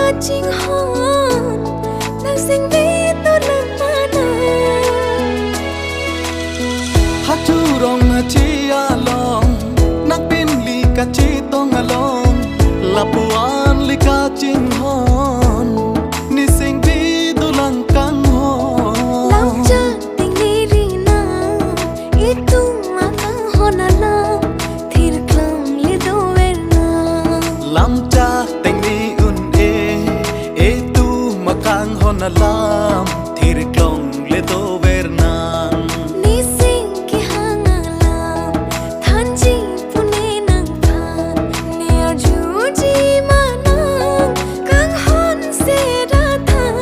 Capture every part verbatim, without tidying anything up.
Chinghon, nang singve dolang mana. Hajurong hachi along, nang pinli kachetong along, lapu-an le kachinghon, ne singve dolang kanghon. Lamchak tengne rinang, itum akanghon alam, thirklong le dover nang. Lamchak tengne un-e, itum akanghon alam, thirklong le dover nang. Ne sing kehang alam, thanji pune nangphan, ne arjuji manang, kanghon seta than.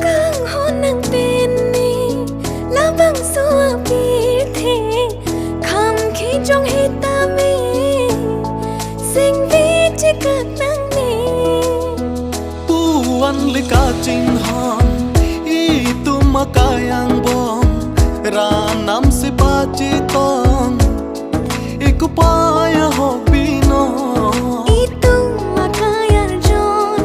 Kanghon nang pen ne, labangso apirthe, kham kejong he tame, singve chekak nangne. Pu-an le kachinghon, itum akai angbong, ran nam si pachetong, ikupai ahok binong. Itum akai arjon,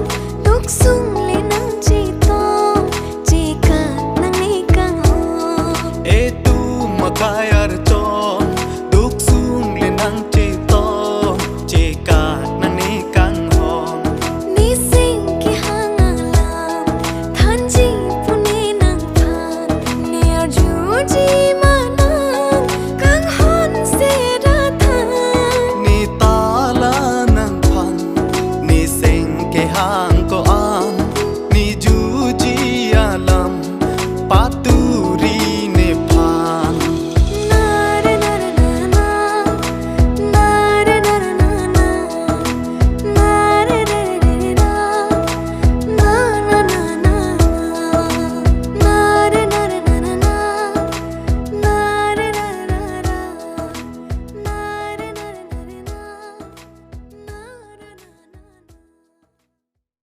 duk sung le nangchetong, chekak nangne kanghon. Itum akai arjon, duk sung le nangchetong, chekak nangne kanghon. Ne sing kehang alam, thanji pune nangphan, ne arjuji manang, kanghon seta than. Ne tala nangphan, ne sing kehang ko-an, ne juji alam, patu